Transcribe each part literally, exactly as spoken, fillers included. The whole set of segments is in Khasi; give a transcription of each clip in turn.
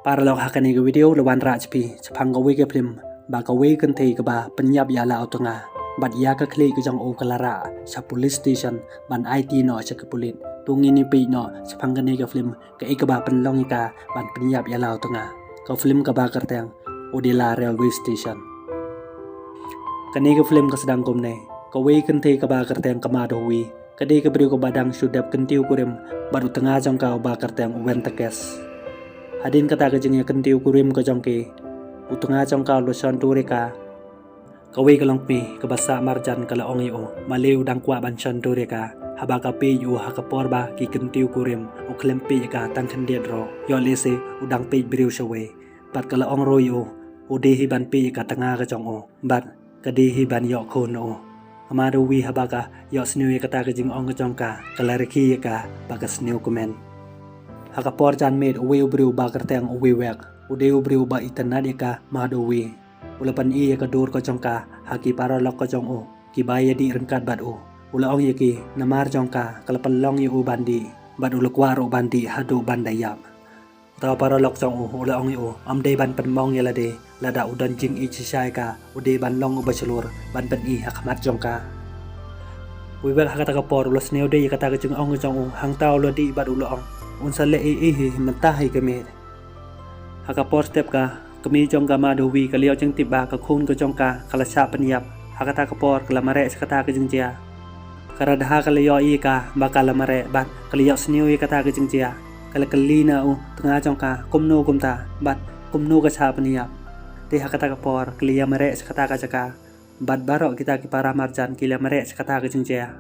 Paralok, ha kane ka video la wanrah cha phi shaphang kawei ka film ba kawei ka kynthei kaba pynïap ïa la u tnga bad ïa ka khlieh ka jong u ka la rah sha police station ban aiti noh sha ki pulit. To ngin ïa peit noh shaphang kane ka film kaei kaba pynlong ïa ka ban pynïap ïa la u tnga. Ka film kaba kyrteng Odila Railway Station. Kane ka film ka sdang kumne: kawei ka kynthei kaba kyrteng ka Madhavi ka dei ka briew kaba dang shu dep kyntiew kurim bad u tnga jong ka uba kyrteng u Venkatesh. Hadien kata ka jingïakyntiew kurim ka jong ki, u tnga jong ka u la shon dur ïa ka. Kawei ka longkmie kaba sah marjan ka la ong ïa u, ma lei u dang kwah ban shon dur ïa ka, haba ka peit ïa u ha ka por ba ki kyntiew kurim, u khlem peit ïa ka tang khyndiat ruh, ïoh lehse u dang peit briew shawei. Bad ka la ong ruh ïa u, u dei hi ban peit ïa ka tnga ka jong u bad ka dei hi ban ïoh khun na u. Ka Madhavi haba ka ïohsngew ïa kata ka jingong ka jong ka, ka la rkhie ïa ka ba ka sngewkmen. Ha ka por janmiet, uwei u briew ba kyrteng u Vivek, u dei u briew ba itynnad ïa ka Madhavi, u la pyni ïa ka dur ka jong ka ha ki paralok ka jong u kiba ïadih ryngkat bad u. U la ong ïa ki namar jong ka, ka la pynlong ïa u ban dih bad u la kwah ruh ban dih haduh ban da ïap. Uta u paralok jong u u la ong ïa u, ym dei ban pynmong ïa lade, lada u don jingïeit shisha ïa ka, u dei ban long uba shlur ban pyni ha khmat jong ka. U Vivek ha kata ka por u la sngewdei ïa kata ka jingong ka jong u, hangta u la dih bad u la ong, un sa leh ei ei hi mynta hi ka miet. Ha ka por step, ka kmie jong ka Madhavi ka la ïoh jingtip ba ka khun ka jong ka ka la shah pynïap. Ha kata ka por ka la mareh sha kata ka jingjia. Ka Radha ka la ïohi ïa ka ba ka la mareh bad ka la ïohsngew ïa kata ka jingjia. Ka la kylli na u tnga jong ka kumno kumta bad kumno ka shah pynïap. Te ha kata ka por ka la ïamareh sha kata ka jaka bad baroh kita ki para marjan ki la mareh sha kata ka jingjia.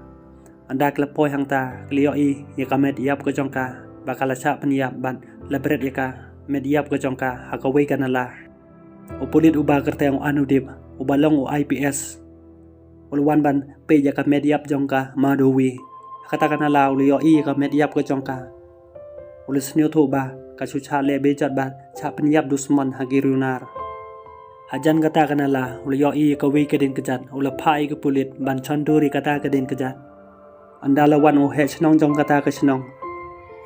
Ynda ki la poi hangta, ki la ïohi ïa ka met ïap ka jong ka ba ka la shah pynïap bad la bret ïa ka met ïap ka jong ka ha kawei ka nala. U pulit uba kyrteng u Anudip, uba long u I P S, u la wan ban peit ïa ka met ïap jong ka Madhavi. Ha kata ka nala u la ïohi ïa ka met ïap ka jong ka. U la sngewthuh ba ka shu shah leh bejot bad shah pynïap dusmon ha ki riewnar. Hajan kata ka nala u la ïohi ïa kawei ka dien kjat, u la phah ïa ki pulit ban shon dur ïa kata ka dien kjat. Ynda la wan u heh shnong jong kata ka shnong,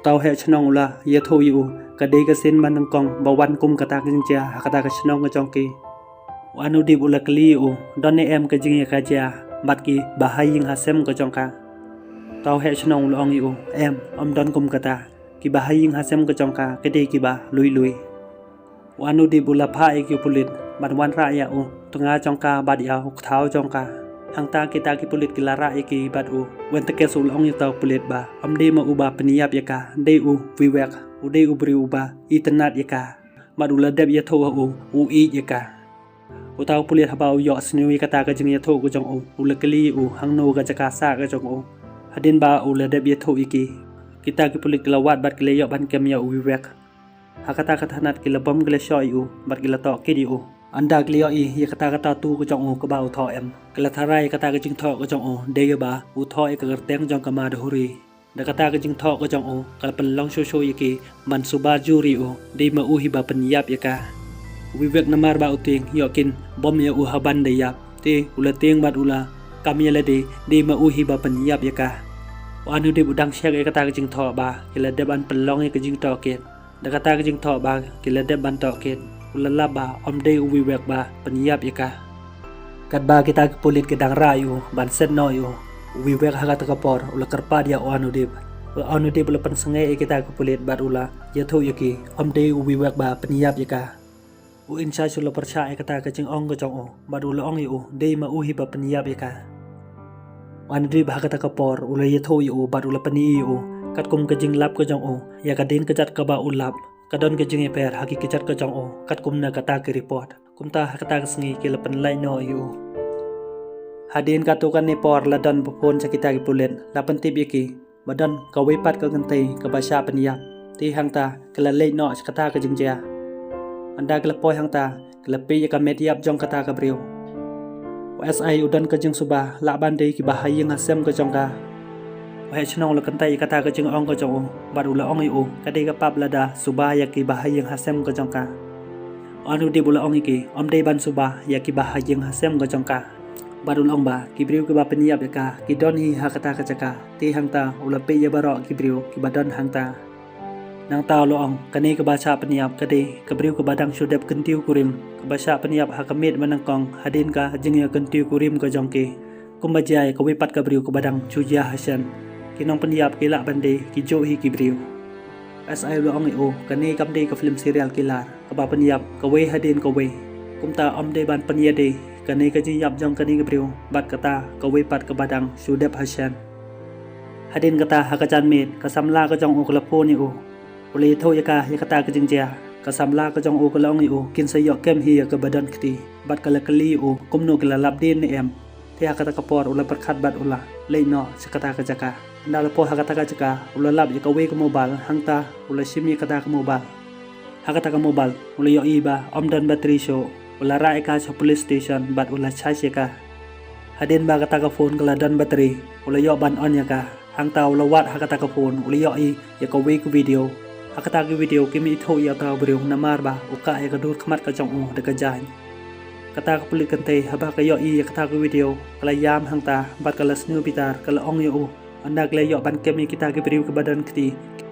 uta u heh shnong u la ïathuh ïa u, ka dei ka sien ba nyngkong ba wan kum kata ka jingjia ha kata ka shnong ka jong ki. U Anudip u la kylli ïa u, don ne em ka jingïakajia bad ki bahaïing hasem ka jong ka? Uta u heh shnong u la ong ïa u, em, ym don kum kata. Ki bahaïing hasem ka jong ka ki dei kiba lui lui. U Anudip u la phah ïa ki pulit ban wanrah ïa u tnga jong ka bad ïa u kthaw jong ka. Hangta kita ki pulit ki la rah ïa ki bad u Venkatesh u la ong ïa uta u pulit ba ym dei ma u ba pynïap ïa ka, dei u Vivek, u dei u briew uba itynnad ïa ka bad u la dep ïathuh ha u, u ïeit ïa ka. Uta u pulit haba u ïohsngew ïa kata ka jingïathuh ka jong u, u la kylli ïa u hangno ka jaka sah ka jong u. Hadien ba u la dep ïathuh ïa ki, kita ki pulit ki la wad bad ki la ïoh ban kem ïa u Vivek. Ha kata ka thanat ki la bom ki la shoh ïa u bad ki la tohkit ïa u. Ynda ki la ïohi ïa kata ka tattoo ka jong u kaba u thoh em, ki la tharai ïa kata ka jingthoh ka jong u dei ba u thoh ïa ka kyrteng jong ka Madhuri. Da kata ka jingthoh ka jong u ka la pynlong shuh shuh ïa ki ban suba jur ïa u, dei ma u hi ba pynïap ïa ka. U Vivek namar ba u tieng, ïoh kin bom ïa u ha ban da ïap. Te u la tieng bad u la kam ïa lade, dei ma u hi ba pynïap ïa ka. U Anudip u dang shek ïa kata ka jingthoh ba ki la dep ban pynlong ïa ka jingtohkit. Da kata ka jingthoh ba ki la dep ban tohkit, u la lap ba ym dei u Vivek ba pynïap ïa ka. Katba kita ki pulit ki dang rah ïa u ban set noh ïa u, u Vivek ha kata ka por u la kyrpad ïa u Anudip. U Anudip u la pynsangeh ïa kita ki pulit bad u la ïathuh ïa ki, ym dei u Vivek ba pynïap ïa ka. U in-charge u la pyrshah ïa kata ka jingong ka jong u bad u la ong ïa u, dei ma u hi ba pynïap ïa ka. U Anudip ha kata ka por u la ïathuh ïa u bad u la pyni ïa u katkum ka jinglap ka jong u ïa ka dien kjat kaba u lap. Ka don ka jingïapher ha ki kjat ka jong u katkum na kata ka report. Kumta ha kata ka sngi ki la pynlait noh ïa u. Hadien katto katne por la don ba phone sha kita ki pulit, la pyntip ïa ki ba don kawei pat ka kynthei kaba shah pynïap. Te hangta ki la leit noh sha kata ka jingjia. Ynda ki la poi hangta ki la peit ïa ka met ïap jong kata ka briew. U S I u don ka jingsuba lah ban dei ki bahaïing hasem ka jong ka. U heh shnong u la kyntait ïa kata ka jingong ka jong u bad u la ong ïa u, ka dei ka pap lada suba ïa ki bahaïing hasem ka jong ka. U Anudip u la ong ïa ki, ym dei ban suba ïa ki bahaïing hasem ka jong ka. Bad u la ong ba ki briew kiba pynïap ïa ka ki don hi ha kata ka jaka. Te hangta u la peit ïa baroh ki briew kiba don hangta. Nangta u la ong, kane kaba shah pynïap ka dei ka briew kaba dang shu dep kyntiew kurim, kaba shah pynïap ha ka miet ba nyngkong hadien ka jingïakyntiew kurim ka jong ki. Kumba jia ïa kawei pat ka briew kaba dang shu jia ha shen. Ki nongpynïap ki lah ban dei kijuh hi ki briew. S I u la ong ïa u, kane kam dei ka film serial killer kaba pynïap kawei hadien kawei. Kumta ym dei ban pynïadei kane ka jingïap jong kane ka briew bad kata kawei pat kaba dang shu dep ha shen. Hadien kata ha ka janmiet ka samla ka jong u ka la phone ïa u. U la ïathuh ïa ka ïa kata ka jingjia. Ka samla ka jong u ka la ong ïa u kin sa ïoh kem hi ïa kaba don kti bad ka la kylli ïa u kumno ki la lap dien ne em. Te ha kata ka por u la pyrkhat bad u la leit noh sha kata ka jaka. Ynda la poi ha kata ka jaka u la lap ïa kawei ka mobile, hangta u la shim ïa kata ka mobile. Ha kata ka mobile u la ïohi ba ym don battery shuh. U la rah ïa ka sha police station bad u la charge ïa ka. Hadien ba kata ka phone ka la don battery u la ïoh ban on ïa ka. Hangta u la wad ha kata ka phone u la ïohi ïa kawei ka video. Ha kata ka video kim ïathuh ïa uta u briew namar ba u kah ïa ka dur khmat ka jong u da ka jaiñ. Kata ka pulit kynthei haba ka ïohi ïa kata ka video ka la ïam hangta bad ka la sniew bitar, ka la ong ïa u, ynda ki la ïoh ban kem ïa kita ki briew kiba don kti,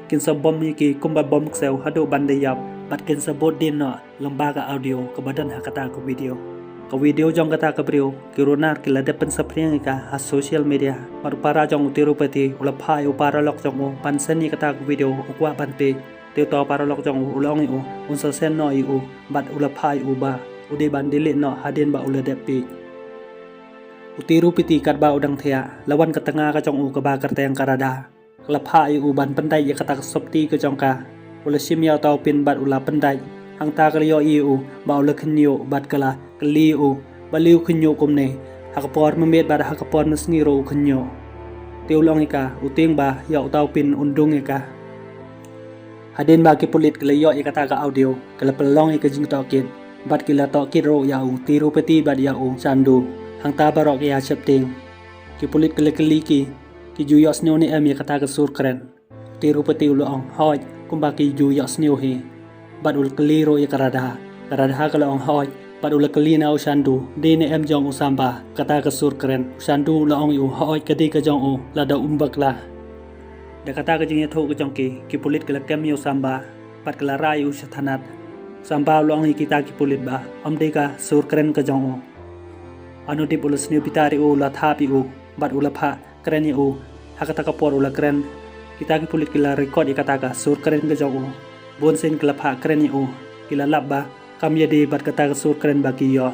kin sa bom ïa ki kumba bom ksew haduh ban da ïap bad kin sa bud dien noh lyngba ka audio kaba don ha kata ka video. Ka video jong kata ka briew ki runar ki la dep pynsaphriang ïa ka ha social media. Bad u para jong u Tirupati u la phah ïa u paralok jong u ban send ïa kata ka video, u kwah ban peit. Te uta u paralok jong u u la ong ïa u un sa send noh ïa u bad u la phah ïa u ba u dei ban delete noh hadien ba u la dep peit. U Tirupati katba u dang thiah la wan ka tnga ka jong u kaba kyrteng ka Radha. Ka la phah ïa u ban pyndait ïa kata ka sopti ka jong ka. U la shim ïa uta u pin bad u la pyndait. Hangta ka la ïohi ïa u ba u la khynñiuh bad ka la kylli ïa u, balei u khynñiuh kumne? Ha ka por mynmiet bad ha ka por mynsngi ruh u khynñiuh. Te u la ong ïa ka, u tieng ba ïa uta u pin un dung ïa ka. Hadien ba ki pulit ki la ïoh ïa kata ka audio, ki la pynlong ïa ka jingtohkit bad ki la tohkit ruh ïa u Tirupati bad ïa u Chandu. Hangta baroh ki ïa sheptieng. Ki pulit ki la kylli ki, ki ju ïohsngew ne em ïa kata ka sur kren. Tirupati u la ong, hooid, kumba ki ju ïohsngew hi. Bad u la kylli ruh ïa ka Radha. Ka Radha ka la ong, hooid. Bad u la kylli na u Chandu, dei ne em jong u Samba kata ka sur kren. U Chandu u la ong ïa u, hooid, ka dei ka jong u, lada um bakla. Da kata ka jingïathuh ka jong ki, ki pulit ki la kem ïa u Samba bad ki la rah ïa u sha thanat. U Samba u la ong ïa kita ki pulit ba ym dei ka sur kren ka jong u. Anudip u la sniew bitar ïa u, u la thap ïa u bad u la phah kren ïa u. Ha kata ka por u la kren, kita ki pulit ki la record ïa kata ka sur kren ka jong u. Bun sien ki la phah kren ïa u, ki la lap ba kam ïadei bad kata ka sur kren ba ki ïoh.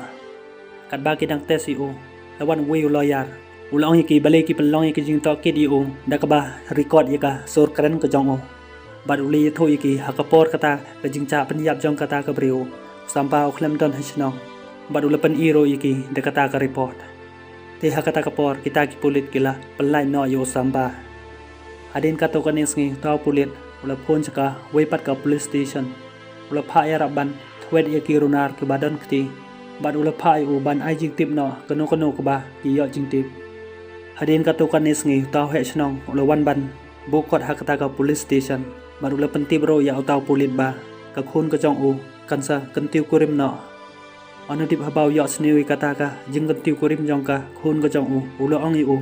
Katba ki dang test ïa u, la wan uwei u lawyer. U la ong ïa ki balei ki pynlong ïa ka jingtohkit ïa u da kaba record ïa ka sur kren ka jong u. Bad u la ïathuh ïa ki ha ka por kata ka jingshah pynïap jong kata ka briew, u Samba u khlem don ha shnong. Bad u la pyni ruh ïa ki da kata ka report. Te ha kata ka por kita ki pulit ki la pynlait noh ïa u Samba. Hadien katto katne sngi uta u pulit u la phone sha kawei pat ka police station. U la phah ïarap ban thwet ïa ki runar kiba don kti. Bad u la phah ïa u ban ai jingtip noh kano kano kaba ki ïoh jingtip. Hadien katto katne sngi uta u heh shnong u la wan ban buh kot ha kata ka police station. Bad u la pyntip ruh ïa uta u pulit ba ka khun ka jong u kan sa kyntiew kurim noh. Anudip haba u ïohsngew ïa kata ka jingkyntiew kurim jong ka khun ka jong u, u la ong ïa u,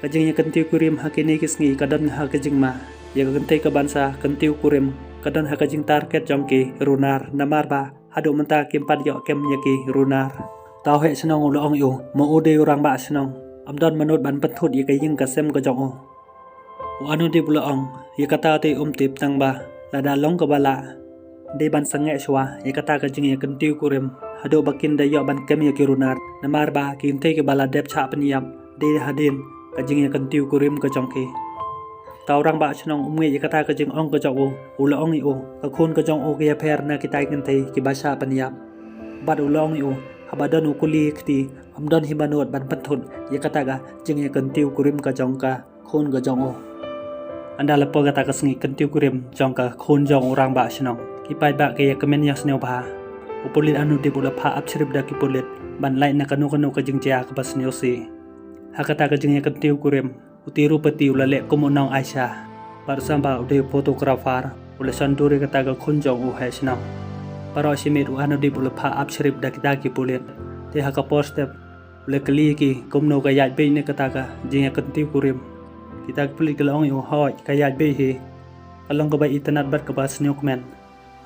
ka jingïakyntiew kurim ha kine ki sngi ka don ha ka jingma. Ïa ka kynthei ka ban sa kyntiew kurim ka don ha ka jingtarget jong ki runar, namar ba haduh mynta kim pat ïoh kem ïa ki runar. Uta u heh shnong u la ong ïa u, ma u dei u rangbah shnong, ym don mano ban pynthut ïa ka ïing ka sem ka jong u. U Anudip u la ong, ïa kata te um tip, tang ba lada long kaba lah, dei ban sangeh shuwa ïa kata ka jingïakyntiew kurim haduh ba kin da ïoh ban kem ïa ki runar, namar ba ki kynthei kiba la dep shah pynïap dei hadien ka jingïakyntiew kurim ka jong ki. Uta u rangbah shnong um ngeit ïa kata ka jingong ka jong u, u la ong ïa u, ka khun ka jong u ka ïapher na kita ki kynthei kiba shah pynïap. Bad u la ong ïa u, haba don u kuli kti, ym don hi mano ban pynthut ïa kata ka jingïakyntiew kurim ka jong ka khun ka jong u. Ynda la poi kata ka sngi kyntiew kurim jong ka khun jong u rangbah shnong, ki paidbah ki ïa kmen ïa sngewbha. U pulit Anudip u la phah ap shrip da ki pulit ban lait na kano kano ka jingjia kaba sngewsih. Ha kata ka jingïakyntiew kurim, u Tirupati u la leh kum u nong Aisha. Bad u Samba u dei u photographer, u la shon dur ïa kata ka khun jong u heh shnong. Baroh shi miet u Anudip u la phah ap shrip da kita ki pulit. Te ha ka por step u la kylli ïa ki kumno ka ïaid beit na kata ka jingïakyntiew kurim. Kita ki pulit ki la ong ïa u, hooid, ka ïaid beit hi. Ka long kaba itynnad bad kaba sngewkmen.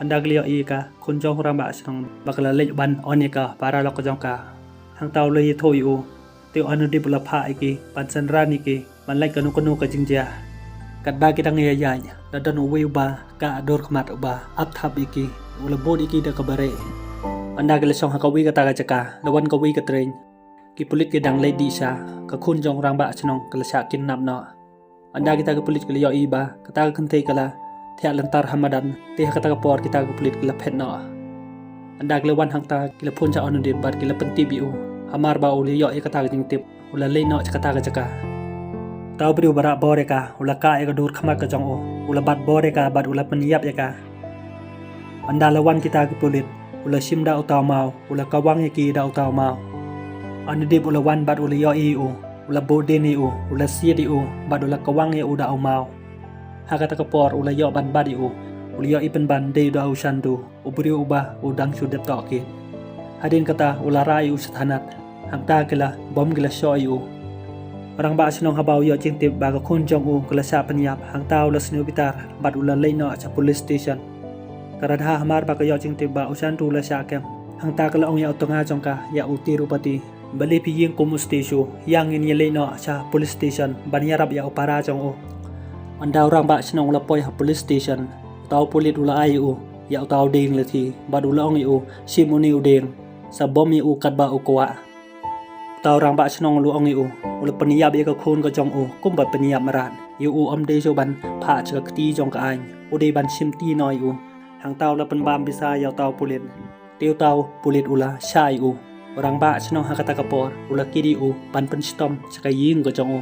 Ynda ki la ïohi ïa ka khun jong u rangbah shnong ba ka la leit ban on ïa ka paralok ka jong ka, hangta u la ïathuh ïa u. Te u Anudip u la phah ïa ki ban synran ïa ki ban lait kano kano ka jingjia. Katba ki dang ïaid, la don uwei uba kah dur khmat uba ap thap ïa ki, u la bud ïa ki da kaba rieh. Ynda ki la shong ha kawei kata ka jaka, la wan kawei ka tren. Ki pulit ki dang leit dih sha, ka khun jong u rangbah shnong ka la shah kidnap noh. Ynda kita ki pulit ki la ïohi ba kata ka kynthei ka la thiah lynter ha madan, te ha kata ka por kita ki pulit ki la phet noh. Ynda ki la wan hangta, ki la phone sha u Anudip bad ki la pyntip ïa u. Hamar ba u la ïoh ïa kata ka jingtip, u la leit noh sha kata ka jaka. Uta u briew ba rah bor ïa ka u la kah ïa ka dur khmat ka jong u, u la bat bor ïa ka bad u la pynïap ïa ka. Ynda la wan kita ki pulit, u la shim da uta u maw, u la kawang ïa ki da uta u maw. U Anudip u la wan bad u la ïohi ïa u, u la buh dien ïa u, u la siat ïa u bad u la kawang ïa u da u maw. Ha kata ka por u la ïoh ban bat ïa u, u la ïohi pynban dei da u Shandu, u briew uba u dang shu dep tohkit. Hadien kata u la rah ïa u sha thanat. Hangta ki la bom ki la shoh ïa u. U rangbah shnong haba u ïoh jingtip ba ka khun jong u ka la shah pynïap, hangta u la sniew bitar bad u la leit noh sha police station. Ka Radha hamar ba ka ïoh jingtip ba u Shandu u la shah kem, hangta ka la ong ïa u tnga jong ka, ïa u Tirupati, balei phi ïeng kum u stishu, ïa ngin ïa leit noh sha police station ban ïarap ïa u para jong u. Ynda u rangbah shnong u la poi ha police station, uta u pulit u la ai ïa u ïa uta u dieng lathi bad u la ong ïa u, shim une u dieng, sa bom ïa u katba u kwah. Uta u rangbah shnong u la ong ïa u, u la pynïap ïa ka khun ka jong u kumba pynïap mrad. Ïa u ym dei shuh ban phah sha ka kti jong ka aiñ, u dei ban shimti noh ïa u. Hangta u la pynbam pisa ïa uta u pulit. Te uta u pulit u la shah ïa u. U rangbah shnong ha kata ka por u la kit ïa u ban pynshitom sha ka ïing ka jong u.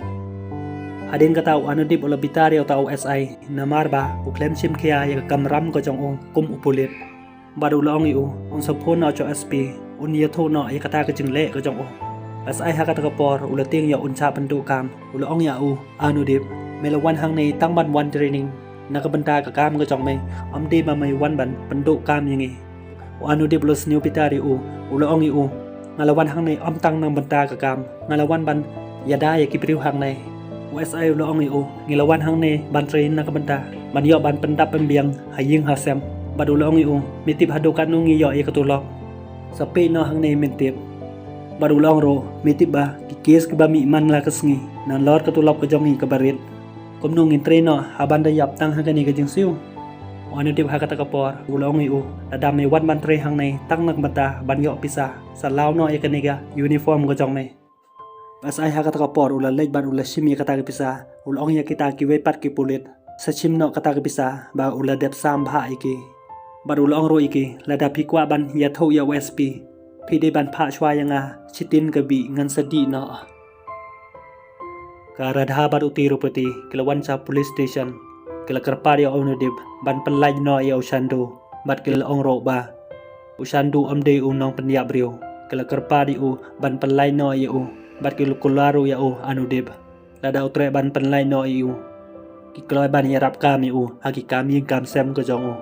Hadien kata u Anudip u la bitar ïa uta u S I, namar ba u khlem shim khia ïa ka kamram ka jong u kum u pulit. Bad u la ong ïa u, un sa phone noh sha u S P, un ïathuh noh ïa kata ka jingleh ka jong u. S I ha kata ka por u la tieng ïa u un shah pynduh kam, u la ong ïa u, Anudip, me la wan hangne tang ban wan training na ka bynta ka kam ka jong me, ym dei ba me wan ban pynduh kam ïa ngi. U Anudip u la sniew bitar ïa u, u la ong ïa u, nga la wan hangne ym tang na ka bynta ka kam, nga la wan ban ïada ïa ki briew hangne. U S I u la ong ïa u, ngi la wan hangne ban train na ka bynta ban ïoh ban pyndap pynbiang ha ïing ha sem. Bad u la ong ïa u, me tip haduh katno ngi ïoh ïa ka tulop? Sa peit noh hangne men tip. Bad u la ong ruh, me tip ba ki case kiba mih man la ka sngi, nalor ka tulop ka jong ngi kaba rit. Kumno ngin trei noh haba da ïap tang ha kane ka jingsiew? U Anudip ha kata ka por u la ong ïa u, lada me wan ban trei hangne tang na ka bynta ban ïoh pisa, sa law noh ïa kane ka uniform ka jong me. U S I ha kata ka por u la leit bad u la shim ïa kata ka pisa, u la ong ïa kita kiwei pat ki pulit, sa shim noh kata ka pisa ba u la dep sam bha ïa ki. Bad u la ong ruh ïa ki, lada phi kwah ban ïathuh ïa u S P, phi dei ban phah shuwa ïa nga shitin ka bih, ngan sa dih noh. Ka Radha bad u Tirupati ki la wan sha police station, ki la kyrpad ïa u Anudip ban pynlait noh ïa u Shandu, bad ki la ong ruh ba u Shandu ym dei u nongpynïap briew. Ki la kyrpad ïa u ban pynlait noh ïa u, bad ki la kular ruh ïa u Anudip, lada u treh ban pynlait noh ïa u, ki kloi ban ïarap kam ïa u ha ki kam ïing kam sem ka jong u.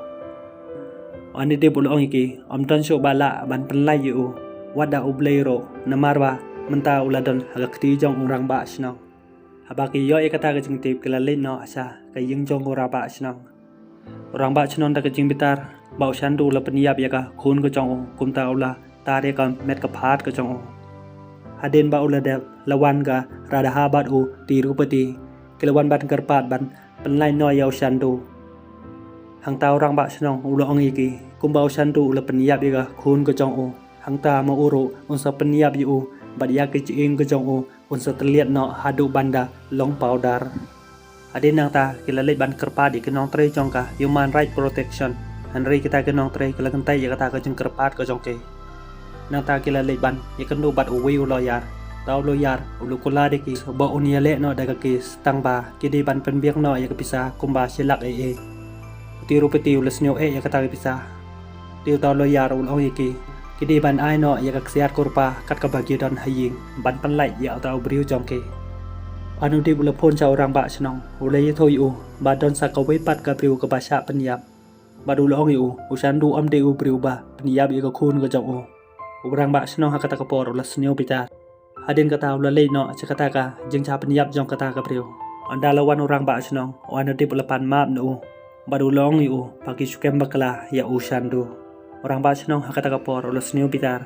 U Anudip u la ong ïa ki, ym don shuh ba lah ban pynlait ïa u, wat da U Blei ruh, namar ba mynta u la don ha ka kti jong u rangbah shnong. Haba ki ïoh ïa kata ka jingtip ki la leit noh sha ka ïing jong u rangbah shnong. U rangbah shnong da ka jingbitar ba u Shandu u la pynïap ïa ka khun ka jong u, kumta u la tar ïa ka met ka phad ka jong u. Hadien ba u la dep, la wan ka Radha bad u Tirupati, ki la wan ban kyrpad ban pynlait noh ïa u Shandu. Hangta u rangbah shnong u la ong ïa ki, kumba u Shandu u la pynïap ïa ka khun ka jong u, hangta ma u ruh un sa pynïap ïa u bad ïa ka jingïing ka jong u, un sa tylliat noh haduh ban da long pawdar. Hadien nangta ki la leit ban kyrpad ïa ki nongtrei jong ka Human Rights Protection. Hynrei kita ki nongtrei ki la kyntait ïa kata ka jingkyrpad ka jong ki. Nangta ki la leit ban ïakynduh bad uwei u lawyer. Uta u lawyer u la kular ïa ki ba un ïaleh noh da ka case, tang ba ki dei ban pynbiang noh ïa ka pisa kumba shi lak ei ei. U Tirupati u la sniew eh ïa kata ka pisa. Te uta u lawyer u la ong ïa ki, ki dei ban ai noh ïa ka ksiar kurpa kat kaba ki don ha ïing ban pynlait ïa uta u briew jong ki. U Anudip u la phone sha u rangbah shnong, u la ïathuh ïa u ba don sa kawei pat ka briew kaba shah pynïap. Bad u la ong ïa u, u Shandu ym dei u briew ba pynïap ïa ka khun ka jong u. U rangbah shnong ha kata ka por u la sniew bitar. Hadien kata u la leit noh sha kata ka jingshah pynïap jong kata ka briew. Ynda la wan u rangbah shnong, u Anudip u la pan map na u. Bad u la ong ïa u ba ki shu kem bakla ïa u Shandu. U rangbah shnong ha kata ka por u la sniew bitar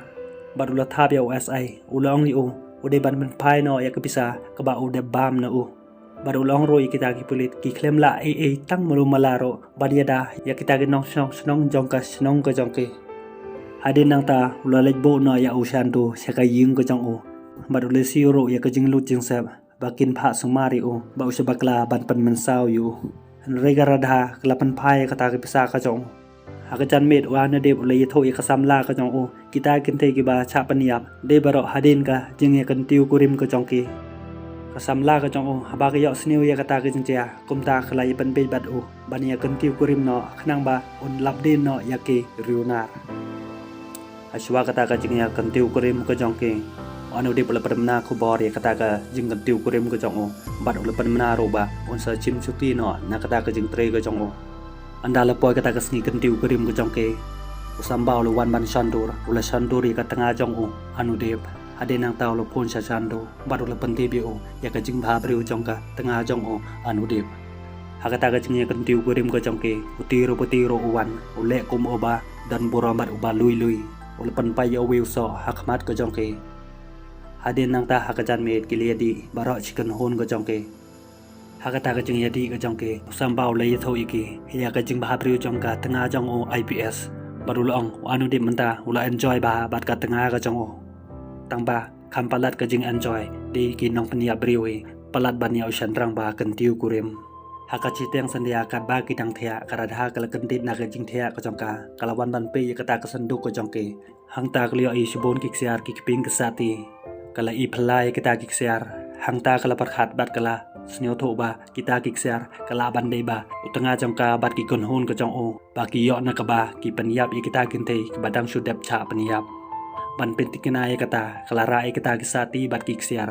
bad u la thap ïa u S I, u la ong ïa u u dei ban pynphai noh ïa ka pisa kaba u dep bam na u. Bad u la ong ruh ïa kita ki pulit ki khlem lah ei ei tang malu mala ruh ban ïada ïa kita ki nongshong shnong jong ka shnong ka jong ki. Hadien nangta u la leit buh noh ïa u Shandu sha ka ïing ka jong u bad u la siew ruh ïa ka jinglut jingsep ba kin phah sumar ïa u ba u shu bakla ban pynmynsaw ïa u. Hynrei ka Radha ka la pynphai ïa kata ka pisa ka jong u. Ha ka janmiet u Anudip u la ïathuh ïa ka samla ka jong u kita ki kynthei kiba shah pynïap, dei baroh hadien ka jingïakyntiew kurim ka jong ki. Ka samla ka jong u haba ka ïohsngew ïa kata ka jingjia, kumta ka la ïapynbeit bad u ban ïakyntiew kurim noh khnang ba un lap dien noh ïa ki riewnar. Hashwa kata ka jingïakyntiew kurim ka jong ki, u Anudip u la pynmyna khubor ïa kata ka jingkyntiew kurim ka jong u bad u la pynmyna ruh ba un sa shim shuti noh na kata ka jingtrei ka jong u. Ynda la poi kata ka sngi kyntiew kurim ka jong ki, u Sambau u la wan ban shon dur, u la shon dur ïa ka tnga jong u Anudip. Hadien nangta u la phone sha Shandu bad u la pyntip ïa u ïa ka jingbhabriew jong ka tnga jong u Anudip. Ha kata ka jingïakyntiew kurim ka jong ki, u Tirupati ruh u wan, u leh kum uba don burom bad uba lui lui. U la pynpait ïa uwei u soh ha khmat ka jong ki. Hadien nangta ha ka janmiet ki la ïadih baroh shi kynhun ka jong ki. Ha kata ka jingïadih ka jong ki, u Sambau u la ïathuh ïa ki ïa ka jingbhabriew jong ka tnga jong u I P S. Bad u la ong u Anudip mynta u la enjoy bha bad ka tnga ka jong u. Tangba kham palat ka jingenjoy, dei ki nongpynïap briew hi palat ban ïa u shynrang ba kyntiew kurim. Ha ka shiteng syndia katba ki dang thiah, ka Radha ka la kyndit na ka jingthiah ka jong ka, ka la wan ban peit ïa kata ka synduk ka jong ki. Hangta ka la ïohi shibun ki ksiar ki kpieng ki sati. Ka la i phylla ïa kita ki ksiar. Hangta ka la pyrkhat bad ka la sngewthuh ba kita ki ksiar ka lah ban dei ba u tnga jong ka bad ki kynhun ka jong u ba ki ïoh na kaba ki pynïap ïa kita ki kynthei kiba dang shu dep shah pynïap. Ban pynthikna ïa kata, ka la rah ïa kita ki sati bad ki ksiar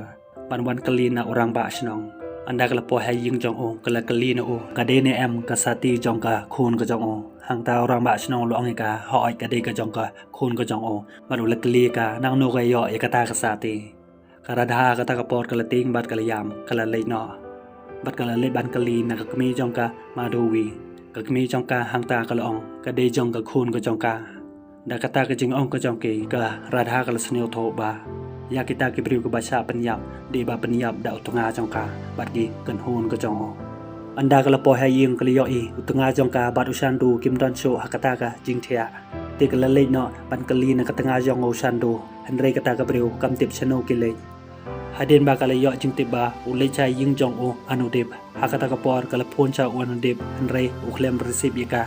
ban wan kylli na u rangbah shnong. Ynda ka la poi ha ïing jong u, ka la kylli na u ka dei ne em ka sati jong ka khun ka jong u. Hangta u rangbah shnong u la ong ïa ka, hooid, ka dei ka jong ka khun ka jong u. Bad u la kylli ïa ka nangno ka ïoh ïa kata ka sati. Ka Radha kata ka por ka la tieng bad ka la ïam, ka la leit noh. Bad ka la leit ban kylli na ka kmie jong ka Madhavi. Ka kmie jong ka hangta ka la ong ka dei jong ka khun ka jong ka. Da kata ka jingong ka jong ki, ka Radha ka la sngewthuh ba ïa kita ki briew kiba shah pynïap, dei ba pynïap da u tnga jong ka bad ki kynhun ka jong u. Ynda ka la poi ha ïing, ka la ïohi u tnga jong ka bad u Shandu kim don shuh ha kata ka jingthiah. Te ka la leit noh ban kylli na ka tnga jong u Shandu, hynrei kata ka briew kam tip shano ki leit. Hadien ba ka la ïoh jingtip ba u leit sha ïing jong u Anudip, ha kata ka por ka la phone sha u Anudip, hynrei u khlem receive ïa ka.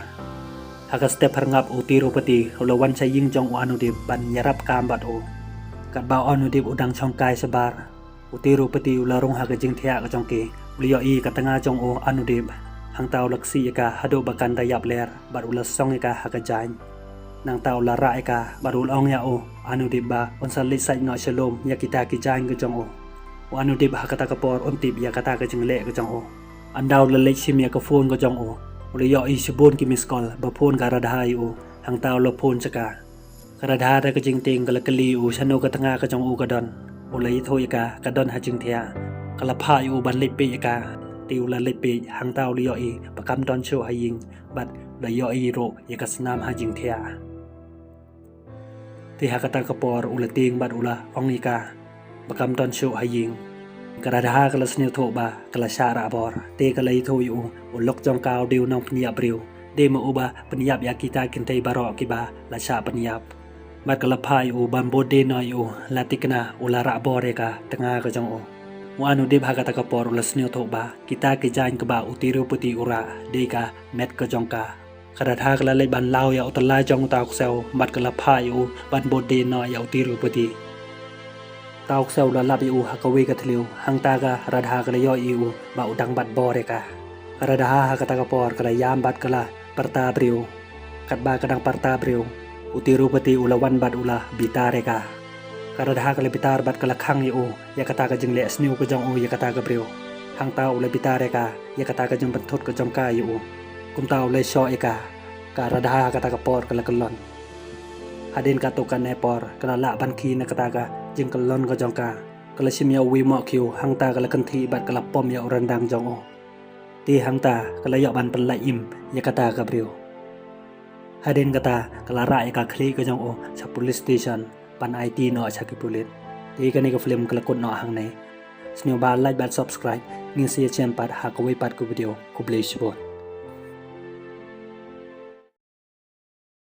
Ha ka step hangap u Tirupati u la wan sha ïing jong u Anudip ban ïarap kam bad u. Katba u Anudip u dang shongkai shabar, u Tirupati u la rung ha ka jingthiah ka jong ki, u la ïohi ka tnga jong u Anudip. Hangta u la ksih ïa ka haduh ba kan da ïap ler bad u la song ïa ka ha ka jaiñ. Nangta u la rah ïa ka bad u la ong ïa u Anudip ba un sa leit sait noh sha lum ïa kita ki jaiñ ka jong u. U Anudip ha kata ka por um tip ïa kata ka jingleh ka jong u. Ynda u la leit shim ïa ka phone ka jong u, u la ïohi shibun ki missed call ba phone ka Radha ïa u. Hangta u la phone sha ka. Ka Radha da ka jingtieng ka la kylli u shano ka tnga ka jong u ka don. U la ïathuh ïa ka ka don ha jingthiah. Ka la phah ïa u ban leit peit ïa ka. Te u la leit peit, hangta u la ïohi ba kam don shuh ha ïing bad u la ïohi ruh ïa ka snam ha jingthiah. Te ha kata ka por u la tieng bad u la ong ïa ka ba kam don shuh ha ïing. Ka Radha ka la sngewthuh ba ka la shah rah bor, te ka la ïathuh ïa u, u lok jong ka u dei u nongpynïap briew, dei ma u ba pynïap ïa kita ki kynthei baroh kiba la shah pynïap. Bad ka la phah ïa u ban bud dien noh ïa u, la thikna u la rah bor ïa ka tnga ka jong u. U Anudip ha kata ka por u la sngewthuh ba kita ki jaiñ kaba u Tirupati u rah dei ka met ka jong ka. Ka Radha ka la leit ban law ïa u tyllai jong uta u ksew bad ka la phah ïa u ban bud dien noh ïa u Tirupati. Uta u ksew u la lap ïa u ha kawei ka thliew, hangta ka Radha ka la ïohi ïa u ba u dang bat bor ïa ka. Ka Radha ha kata ka por ka la ïam bad ka la pyrta briew. Katba ka dang pyrta briew, u Tirupati u la wan bad u la bitar ïa ka. Ka Radha ka la bitar bad ka la khang ïa u ïa kata ka jingleh sniew ka jong u ïa kata ka briew. Hangta u la bitar ïa ka ïa kata ka jingpynthut ka jong ka ïa u. Kumta u la shoh ïa ka. Ka Radha ha kata ka por ka la kyllon. Hadien katto katne por ka la lah ban khie na kata ka jingkyllon ka jong ka. Ka la shim ïa uwei u mohkhiew, hangta ka la kynthih bad ka la pom ïa u ryndang jong u. Te hangta ka la ïoh ban pynlait im ïa kata ka briew. Hadien kata ka la rah ïa ka khlieh ka jong u sha police station ban aiti noh sha ki pulit. Te kane ka film ka la kut noh hangne. Sngewbha like bad subscribe, ngin sa ïashem pat ha kawei pat ka video. Khublei shibun.